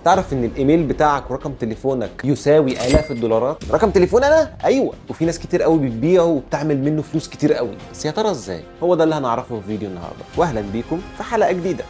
تعرف ان الايميل بتاعك ورقم تليفونك يساوي الاف الدولارات؟ رقم تليفون انا؟ ايوه، وفي ناس كتير قوي بتبيعه وبتعمل منه فلوس كتير قوي، بس يا ترى ازاي؟ هو ده اللي هنعرفه في فيديو النهارده، واهلا بيكم في حلقة جديدة.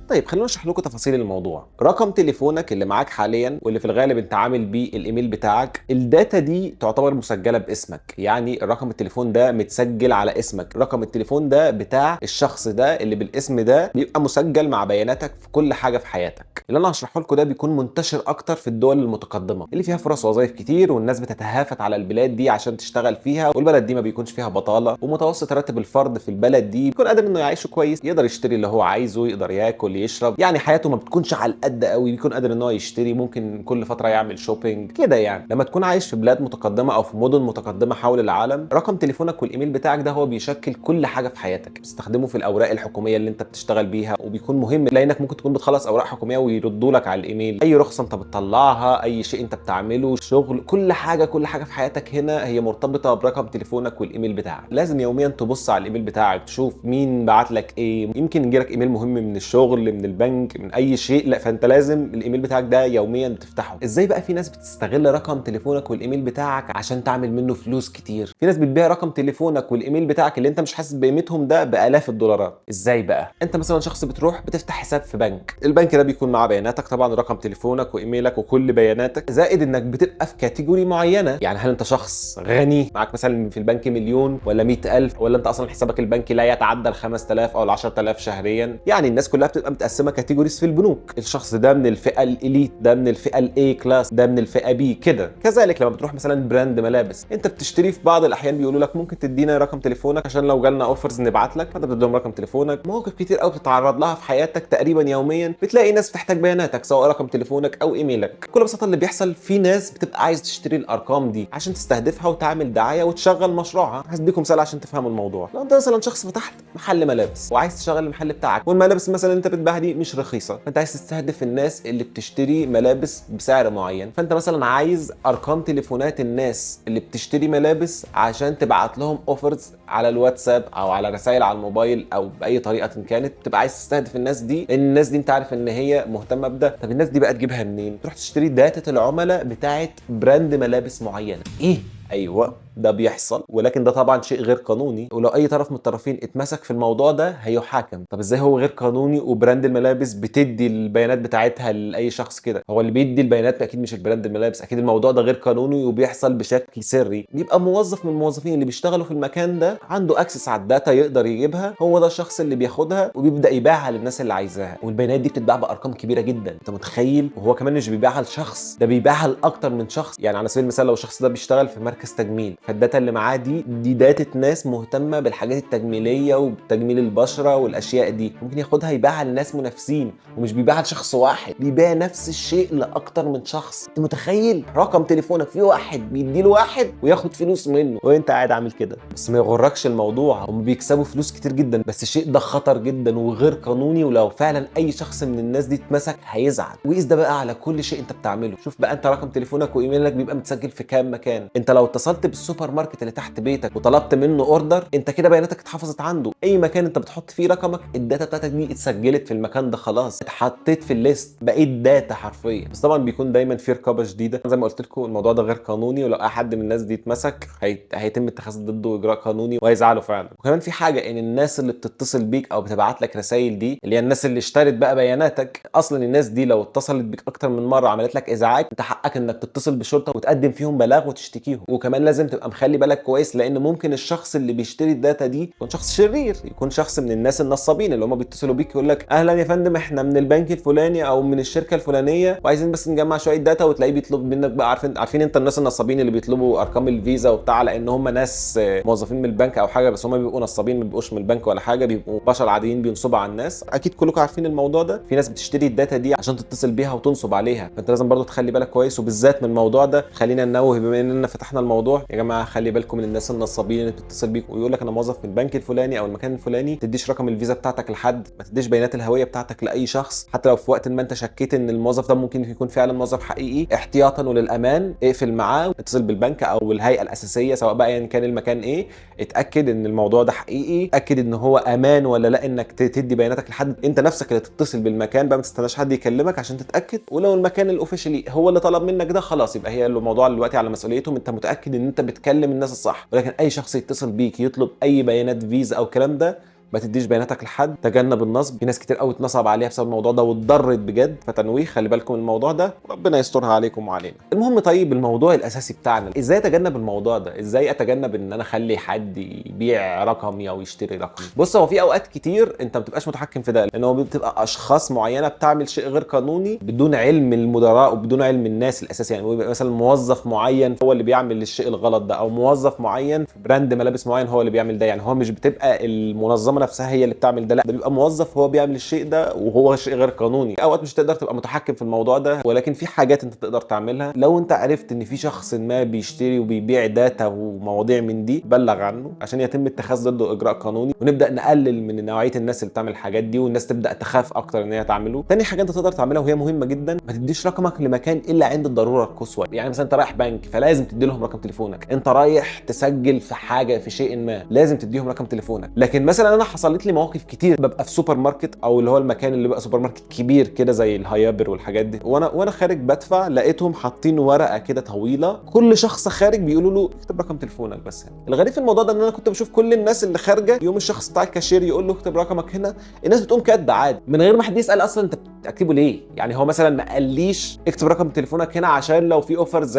طيب خلينا نشرح لكم تفاصيل الموضوع. رقم تليفونك اللي معاك حاليا واللي في الغالب انت عامل بيه الايميل بتاعك، ال data دي تعتبر مسجله باسمك، يعني رقم التليفون ده متسجل على اسمك، رقم التليفون ده بتاع الشخص ده اللي بالاسم ده بيبقى مسجل مع بياناتك في كل حاجة في حياتك. اللي انا هشرحه لكم ده بيكون منتشر اكتر في الدول المتقدمة اللي فيها فرص وظائف كتير والناس بتتهافت على البلاد دي عشان تشتغل فيها، والبلد دي ما بيكونش فيها بطاله، ومتوسط راتب الفرد في البلد دي بيكون قادر انه يعيشه كويس، يقدر يشتري اللي هو عايزه، يقدر ياكل يشرب، يعني حياته ما بتكونش على القد قوي، بيكون قادر ان هو يشتري، ممكن كل فترة يعمل shopping كده. يعني لما تكون عايش في بلاد متقدمة او في مدن متقدمة حول العالم، رقم تليفونك والايميل بتاعك ده هو بيشكل كل حاجة في حياتك، بتستخدمه في الاوراق الحكومية اللي انت بتشتغل بيها، وبيكون مهم لانك ممكن تكون بتخلص اوراق حكومية ويردوا لك على الايميل، اي رخصه انت بتطلعها، اي شيء انت بتعمله، شغل، كل حاجة، كل حاجة في حياتك هنا هي مرتبطة برقم تليفونك والايميل بتاعك. لازم يوميا تبص على الايميل بتاعك، تشوف مين بعت لك ايه، يمكن يجيلك ايميل مهم من الشغل، من البنك، من اي شيء، لا فانت لازم الايميل بتاعك ده يوميا بتفتحه. ازاي بقى في ناس بتستغل رقم تليفونك والايميل بتاعك عشان تعمل منه فلوس كتير؟ في ناس بتبيع رقم تليفونك والايميل بتاعك اللي انت مش حاسس بقيمتهم ده بالاف الدولارات. ازاي بقى؟ انت مثلا شخص بتروح بتفتح حساب في بنك، البنك ده بيكون معاه بياناتك طبعا، رقم تليفونك وايميلك وكل بياناتك، زائد انك بتبقى في category معينة، يعني هل انت شخص غني معاك مثلا في البنك مليون ولا 100,000، ولا انت اصلا حسابك البنكي لا يتعدى ال 5000 او ال 10000 شهريا. يعني الناس كلها بتبقى متقسمه categories في البنوك، الشخص ده من الفئة ال elite، ده من الفئة ال A class، ده من الفئة B كده. كذلك لما بتروح مثلا brand ملابس انت بتشتري، في بعض الاحيان بيقولوا لك ممكن تدينا رقم تليفونك عشان لو جالنا offers نبعت لك، فانت بتديهم رقم تليفونك. مواقف كتير قوي بتتعرض لها في حياتك تقريبا يوميا، بتلاقي ناس بتحتاج بياناتك سواء رقم تليفونك او ايميلك. بكل بساطة اللي بيحصل في ناس بتبقى عايز تشتري الارقام دي عشان تستهدفها وتعمل دعاية وتشغل مشروعها. هديكم مثال عشان تفهموا الموضوع. لو انت مثلا شخص فتحت محل ملابس وعايز تشغل المحل بتاعك، والملابس مثلا انت بتبيعها دي مش رخيصة، فانت عايز تستهدف الناس اللي بتشتري ملابس بسعر معين، فانت مثلا عايز ارقام تليفونات الناس اللي بتشتري ملابس عشان تبعت لهم offers على الواتساب او على رسائل على الموبايل او باي طريقه كانت، تبقى عايز تستهدف الناس دي لان الناس دي انت عارف ان هي مهتمة بده. طب الناس دي بقى تجيبها منين؟ تروح تشتري data العملاء بتاعه brand ملابس معينة. ايه؟ ايوه ده بيحصل، ولكن ده طبعا شيء غير قانوني، ولو اي طرف من الطرفين اتمسك في الموضوع ده هيحاكم. طب ازاي هو غير قانوني و brand الملابس بتدي البيانات بتاعتها لاي شخص كده؟ هو اللي بيدي البيانات اكيد مش ال brand الملابس، اكيد الموضوع ده غير قانوني وبيحصل بشكل سري. بيبقى موظف من الموظفين اللي بيشتغلوا في المكان ده عنده access على ال data يقدر يجيبها، هو ده الشخص اللي بياخدها وبيبدا يبيعها للناس اللي عايزاها، والبيانات دي بتتباع بارقام كبيرة جدا، انت متخيل؟ وهو كمان مش بيبيعها لشخص، ده بيبيعها لاكتر من شخص. يعني على سبيل المثال لو الشخص ده بيشتغل في مركز تجميل، فال data اللي معاه دي data ناس مهتمة بالحاجات التجميلية وبتجميل البشرة والاشياء دي، ممكن ياخدها يبيعها لناس منافسين، ومش بيبيعها لشخص واحد، بيبيع نفس الشيء لاكتر من شخص. انت متخيل؟ رقم تليفونك في واحد بيديله واحد وياخد فلوس منه وانت قاعد عامل كده. بس ما يغركش الموضوع، هم بيكسبوا فلوس كتير جدا، بس الشيء ده خطر جدا وغير قانوني، ولو فعلا اي شخص من الناس دي اتمسك هيزعل. وقيس ده بقى على كل شيء انت بتعمله. شوف بقى انت رقم تليفونك وايميلك بيبقى متسجل في كام مكان. انت لو اتصلت بالسوبر ماركت اللي تحت بيتك وطلبت منه order، انت كده بياناتك اتحفظت عنده. اي مكان انت بتحط فيه رقمك، ال data بتاعتك دي اتسجلت في المكان ده، خلاص اتحطيت في ال list، بقيت data حرفيا. بس طبعا بيكون دايما في رقابه شديدة، زي ما قلت لكم الموضوع ده غير قانوني، ولو احد من الناس دي اتمسك هيتم اتخاذ ضده اجراء قانوني وهيزعلوا فعلا. وكمان في حاجة، ان الناس اللي بتتصل بيك او بتبعت لك رسائل دي، اللي هي الناس اللي اشترت بقى بياناتك، اصلا الناس دي لو اتصلت بيك اكتر من مرة عملت لك ازعاج، انت حقك انك تتصل بالشرطة وتقدم فيهم بلاغ وتشتكيهم. وكمان لازم تبقى مخلي بالك كويس، لان ممكن الشخص اللي بيشتري ال data دي يكون شخص شرير، يكون شخص من الناس النصابين اللي هم بيتصلوا بيك يقول لك اهلا يا فندم احنا من البنك الفلاني او من الشركة الفلانية وعايزين بس نجمع شوية data، وتلاقيه بيطلب منك بقى، عارفين انت الناس النصابين اللي بيطلبوا ارقام الفيزا وبتاع، لان هم ناس موظفين من البنك او حاجة، بس هم بيبقوا نصابين، ما بيبقوش من البنك ولا حاجة، بيبقوا بشر عاديين بينصبوا على الناس. اكيد كلكم عارفين الموضوع ده. في ناس بتشتري ال data دي عشان تتصل بيها وتنصب عليها، فانت لازم برضو تخلي بالك كويس، وبالذات من الموضوع ده. خلينا ننوه بما اننا فتحنا الموضوع، يا جماعة جماعة خلي بالكم من الناس النصابين اللي بتتصل بيك ويقول لك انا موظف من البنك الفلاني او المكان الفلاني. تديش رقم الفيزا بتاعتك لحد، ما تديش بيانات الهوية بتاعتك لاي شخص، حتى لو في وقت ما انت شكيت ان الموظف ده ممكن يكون فعلا موظف حقيقي، احتياطا وللامان اقفل معاه، اتصل بالبنك او الهيئة الاساسية سواء بقى يعني كان المكان ايه، اتاكد ان الموضوع ده حقيقي، اتاكد ان هو امان ولا لا انك تدي بياناتك لحد، انت نفسك اللي تتصل بالمكان بقى، ما تستناش حد يكلمك عشان تتاكد. ولو المكان ال officially هو اللي طلب منك ده خلاص يبقى هي الموضوع دلوقتي على مسؤوليتهم، انت متاكد ان انت بتكلم الناس الصح. ولكن اي شخص يتصل بيك يطلب اي بيانات فيزا او الكلام ده ما تديش بياناتك لحد، تجنب النصب، في ناس كتير قوي اتنصب عليها بسبب الموضوع ده واتضرت بجد، فتنويه خلي بالكم من الموضوع ده، ربنا يسترها عليكم وعلينا. المهم طيب الموضوع الاساسي بتاعنا، ازاي اتجنب الموضوع ده؟ ازاي اتجنب ان انا اخلي حد يبيع رقمي او يشتري رقمي؟ بص، هو في اوقات كتير انت ما بتبقاش متحكم في ده، لان هو بتبقى اشخاص معينة بتعمل شيء غير قانوني بدون علم المدراء وبدون علم الناس الاساسي، يعني بيبقى مثلا موظف معين هو اللي بيعمل الشيء الغلط ده، او موظف معين في brand ملابس معين هو اللي بيعمل ده، يعني هو مش بتبقى المنظمة نفسها هي اللي بتعمل ده، لا ده بيبقى موظف هو بيعمل الشيء ده وهو شيء غير قانوني. اوقات مش تقدر تبقى متحكم في الموضوع ده، ولكن في حاجات انت تقدر تعملها. لو انت عرفت ان في شخص ما بيشتري وبيبيع data ومواضيع من دي، بلغ عنه عشان يتم اتخاذ ضده اجراء قانوني، ونبدا نقلل من نوعية الناس اللي بتعمل الحاجات دي، والناس تبدا تخاف اكتر ان هي تعمله. تاني حاجة انت تقدر تعملها وهي مهمة جدا، ما تديش رقمك لمكان الا عند الضرورة القصوى. يعني مثلا انت رايح بنك فلازم تدي لهم رقم تليفونك، انت رايح تسجل في حاجة في شيء ما لازم تديهم رقم تليفونك. لكن مثلا انا حصلت لي مواقف كتير، ببقى في سوبر ماركت او اللي هو المكان اللي بقى سوبر ماركت كبير كده زي الهايبر والحاجات دي، وانا خارج بدفع لقيتهم حاطين ورقة كده طويلة، كل شخص خارج بيقولوا له اكتب رقم تليفونك بس هنا. الغريب في الموضوع ده ان انا كنت بشوف كل الناس اللي خارجه يوم الشخص بتاع الكاشير يقول له اكتب رقمك هنا، الناس بتقوم كاتبه عادي من غير ما حد يسال اصلا انت بتكتبه ليه. يعني هو مثلا ما قاليش اكتب رقم تليفونك هنا عشان لو في offers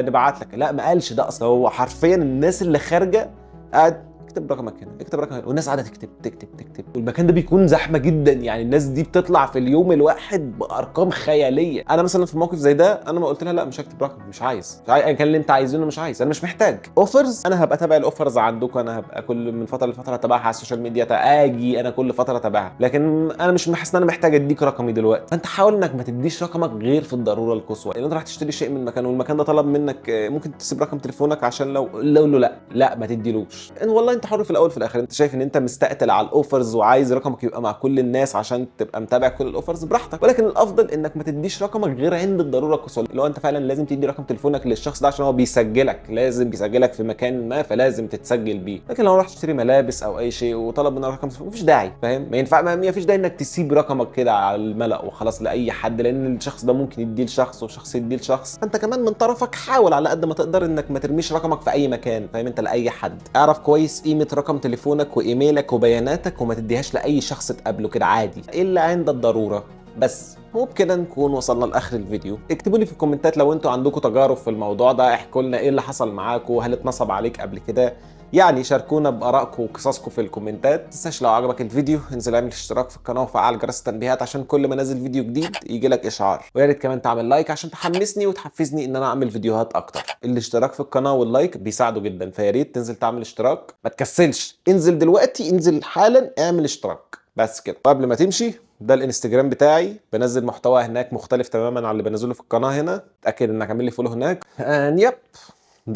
نبعت لك، لا ما قالش ده اصلا. هو حرفيا الناس اللي خارجه قاعد اكتب رقمك هنا، اكتب رقمك هنا، والناس قاعدة تكتب تكتب تكتب، والمكان ده بيكون زحمة جدا، يعني الناس دي بتطلع في اليوم الواحد بارقام خيالية. انا مثلا في موقف زي ده انا ما قلت لها لا مش هكتب رقم، مش عايز، مش عايز كان اللي انت عايزينه مش عايز، انا مش محتاج offers، انا هبقى اتابع ال offers عندكم، انا هبقى كل من فترة لفترة اتابعها على ال social media، اجي انا كل فترة اتابعها، لكن انا مش حاسس ان انا محتاج اديك رقمي دلوقتي. فانت حاول انك ما تديش رقمك غير في الضرورة القصوى، لان انت رايح تشتري شيء من مكان والمكان ده طلب منك ممكن تسيب رقم تليفونك عشان لو له لا لا ما تديلوش. ان والله انت حر في الاول في الاخر، انت شايف ان انت مستقتل على ال offers وعايز رقمك يبقى مع كل الناس عشان تبقى متابع كل ال offers، براحتك، ولكن الافضل انك ما تديش رقمك غير عند الضرورة القصوى، لو انت فعلا لازم تدي رقم تليفونك للشخص ده عشان هو بيسجلك، لازم بيسجلك في مكان ما فلازم تتسجل بيه. لكن لو رحت تشتري ملابس او اي شيء وطلب منك رقم تليفون مفيش داعي، فاهم؟ ما ينفع، ما فيش داعي انك تسيب رقمك كده على الملأ وخلاص لاي حد، لان الشخص ده ممكن يديه لشخص وشخص يديه لشخص. فانت كمان من طرفك حاول على قد ما تقدر انك ما ترميش رقمك في اي مكان، فاهم انت؟ لاي حد. اعرف كويس قيمة رقم تليفونك وايميلك وبياناتك وما تديهاش لاي شخص تقابله كده عادي الا عند الضرورة بس. وبكده نكون وصلنا لاخر الفيديو. اكتبوا لي في الكومنتات لو انتوا عندكم تجارب في الموضوع ده، احكوا لنا ايه اللي حصل معاكم، هل اتنصب عليك قبل كده؟ يعني شاركونا بارائكم وقصصكم في الكومنتات. ما تنساش لو عجبك الفيديو انزل اعمل اشتراك في القناة وفعل جرس التنبيهات عشان كل ما انزل فيديو جديد يجي لك اشعار، ويا ريت كمان تعمل like عشان تحمسني وتحفزني ان انا اعمل فيديوهات اكتر. الاشتراك في القناة وال like بيساعدوا جدا، فيا ريت تنزل تعمل اشتراك، ما تكسلش، انزل دلوقتي، انزل حالا اعمل اشتراك بس كده. وقبل ما تمشي، ده الانستجرام بتاعي، بنزل محتوى هناك مختلف تماما عن اللي بنزله في القناة هنا، اتاكد انك عامل لي follow هناك. And yep,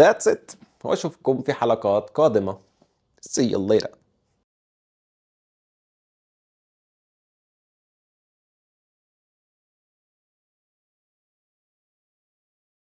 that's it. واشوفكم في حلقات قادمة. See you later.